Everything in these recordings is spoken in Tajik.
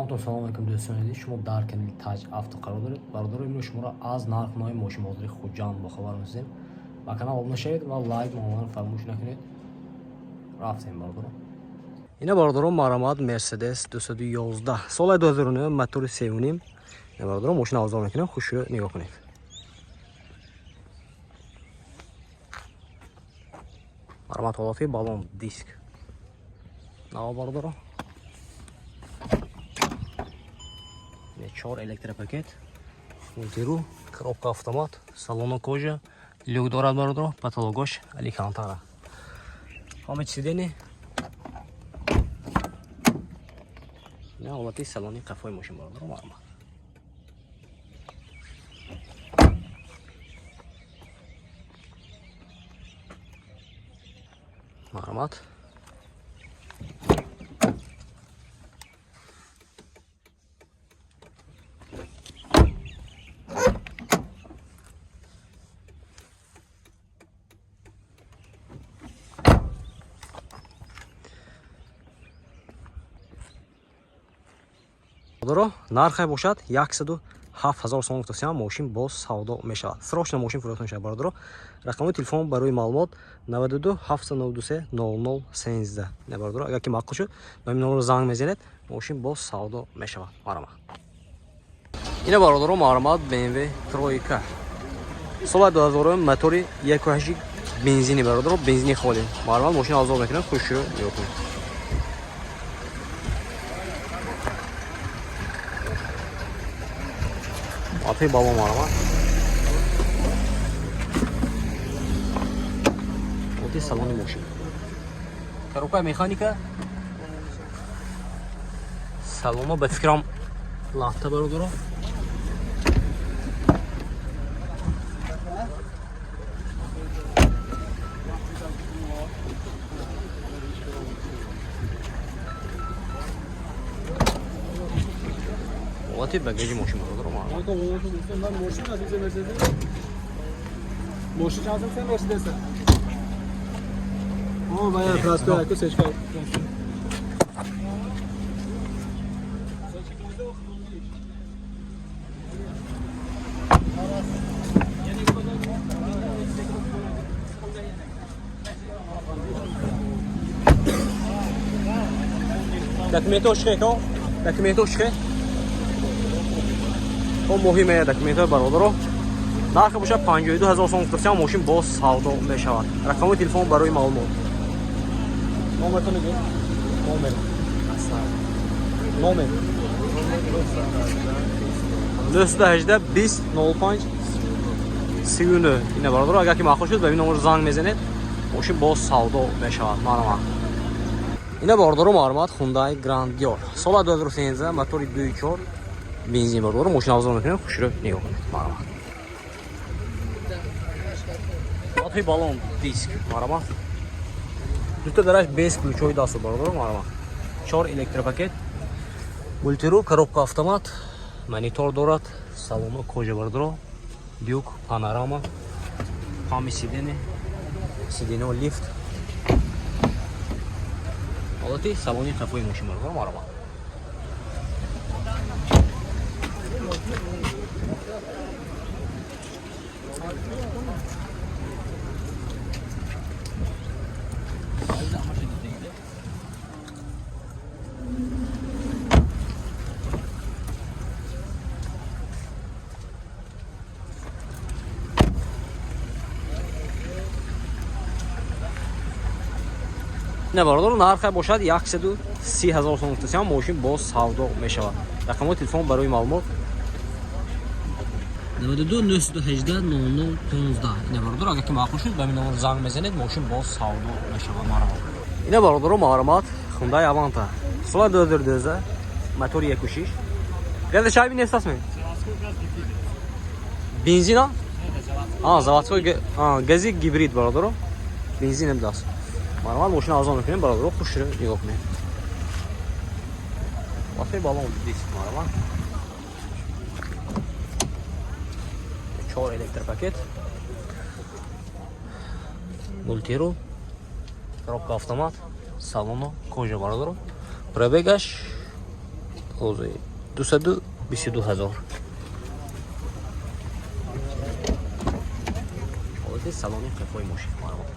Ҳаматон салом алейкум, дӯстони азиз. Шумо дар канали Таҷ Авто қарор доред. Бародаро, имрӯз шуморо аз нархнои мошинбозори Хуҷанд бохабар месозем. Ба канал обуна шавед ва лайк мондан фаромӯш накунед. Рафтем, бародаро. Ина, бародаро, марҳамат, Мерседес 211, соли 2009, мотори 3,5. Ина, бародаро, мошина авзор мекунем, хушрӯ нигоҳ кунед. Марҳамат, ҳолати балон, диск нава, бародаро. Чор электропакет, мультируль, коробка автомат, салоно кожа, люк дорад, бародаро, потолок ош алькантара, память сидений. Ина ҳолати салони қафои мошин, бародаро, марҳамат. Марҳамат. Бародаро, нархе бошад 107 ҳазор сомон гуфтасиам, мошин боз савдо мешавад. Срочно мошин фурӯхта мешавад, бародаро. Рақамҳои телефон барои маълумот 92 793 00 13. Не, бародаро, агар ки маъқул шуд, ба ин номро занг мезанед, мошин боз савдо мешавад. Марҳамат. Ина, бародаро, марҳамат, BMW тройка, соли 2000, мотори 1,8 бензини, бародаро, бензини холӣ. Марҳамат, мошин авзор мекунем, хушрӯ нигоҳ кунед. Атои балон, марҳамат. Оти салони мошин. Коробка механика. Салоно ба фикрам латта, бародаро. Ҳолати багажи мошин, бародаро, марҳамат. Мошин аз инҷа Мерседес. Мошин чанд сен Мерседес? О, вая просто яку сечка. Документҳо чихе ко? Документҳо чихе? О, муҳиме документҳои, бародаро. Нархи бошад 52 ҳазор сом гуфтасиам, мошин боз савдо мешавад. Рақами телефон барои маълумот. Номертон мегӯед? Номер. Номер. 918 20 05 39. Ина, бародаро, агар ки маъқул шуд, ба ин номер занг мезанед, мошин боз савдо мешавад. Марҳамат. Ина, бародаро, марҳамат, Hyundai Grandeur. Соли 2013, мотори 2.4 бензин, бародаро, мошин авзор мекунем, хушрӯ нигоҳ кунед. Марҳамат. Мотори балон, диск, марҳамат. Дута дараш без ключ ҳои дасту, бародаро, марҳамат. Чор электропакет, мультируль, коробка автомат, монитор дорад, салоно кожа, бародаро, люк, панорама, память сидений, сиденье лифт. Ҳолати салони қафои мошин, бародаро, марҳамат. Не, бародаро, нархе бошад 130 ҳазор сом гуфтасиам, мошин боз савдо мешавад. Рақамҳои телефон барои маълумот 92 918 00 15. Ина, бародаро, агар ки маъқул шуд, ба ин номер занг мезанед, мошин боз савдо мешавад. Марҳамат. Ина, бародаро, марҳамат, Hyundai Avanta, соли 2012, мотори 1,6 газа шайби нест астме? Бензина? А, заводской гази гибрид, бародаро. Бензин даст. Марҳамат, мошина арзон мекунем, бародаро, хушро нигоҳ кунед. Лафаи балон, диск, марҳамат. Чор электропакет, мультируль, коробка автомат, салоно кожа, бародаро. Пробег аш 222 ҳазор. Ҳолати салони қафои мошин марҳамат.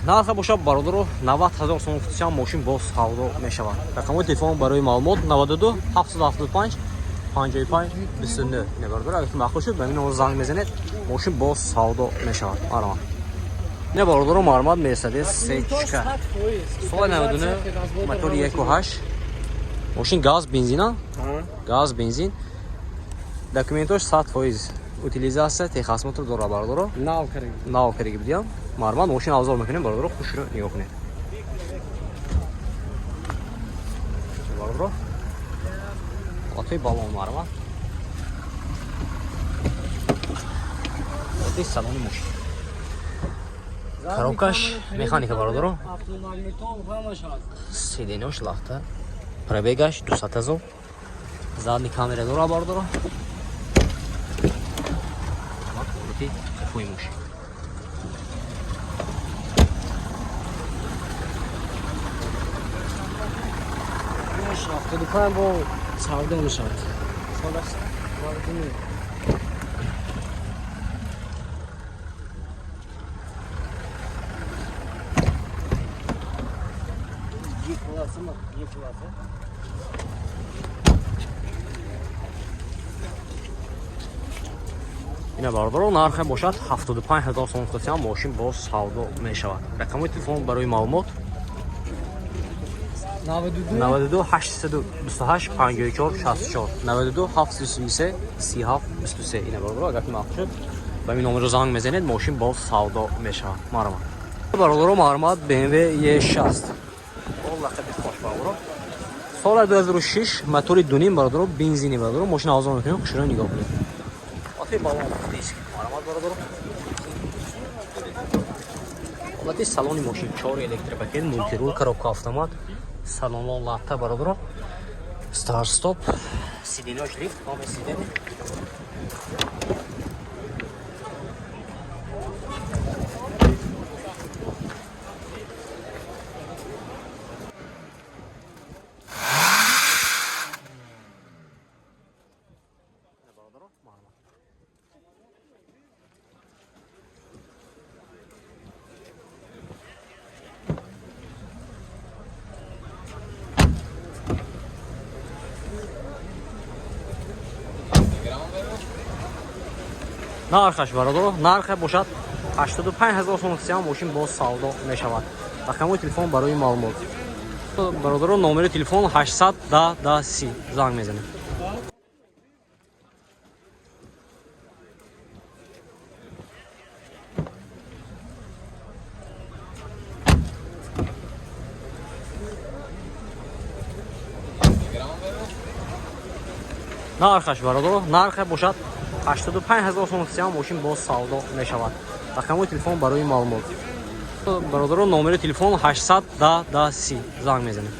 Нарха бошад, бародаро, 90 ҳазор сомон футусиам мошин боз савдо мешавад. Рақамҳои телефон барои маълумот 92 775 55 29. Не, бародаро, агар ки маъқул шуд, ба ин занг мезанед, мошин боз савдо мешавад. Марҳамат. Не, бародаро, марҳамат, Мерседес сечка соли 99, мотори 1.8, мошин газ бензина, газ бензин, документош 100%, утилизация, техосмотр дора, бародаро. Нав карем. Нав кардаги будиям. Марҳамат, мошин авзор мекунем, бародаро, хушро нигоҳ кунед. Бародаро, ҳолатҳои балон, марҳамат. Ҳолати салони мошин. Коробкаш механика, бародаро. Автомагнитол ҳамаш ҳаст. Сиденьош лахта. Пробегаш 200 ҳазор. Задний камера дора, бародаро. Ҳолати қафои мошин. Маш 75 бо савдо мешавад. Солаш 99. Е классы ма? Е классы. Ина, бародаро, нархе бошад 75 ҳазор сомон футусиам мошин боз савдо мешавад. Рақамҳои телефон барои маълумот 92 92 828 54 64, 92 733 37 23. Ина, бародаро, агар ки маъқул шуд, ба ин номеро занг мезанед, мошин боз савдо мешавад. Марҳамат. Бародаро, марҳамат, BMW E6. О лақаби хош, бародаро. Соли 2006, мотори 2.5, бародаро, бензини, бародаро, мошин авзор мекунем, хушро нигоҳ кунед. Ҳолати балон, диск. Марҳамат, бародаро. Ҳолати салони мошин: 4 электропакет, мультирул, коробка автомат, салонлон латта, бародаро. Старт стоп, сиденьош лифт, номер сиденье. Бародаро, марҳамат. Нархаш, бародаро, нархе бошад 85 ҳазор сомон сиям мошин боз савдо мешавад. Рақамҳои телефон барои маълумот, бародаро, номери телефон 800 10 10 30, занг мезанем. Нархаш, бародаро, нархе бошад 85 ҳазор сомон сиям мошин боз савдо мешавад. Рақамҳои телефон барои маълумот, бародаро, номери телефон 800 10 10 30, занг мезанем.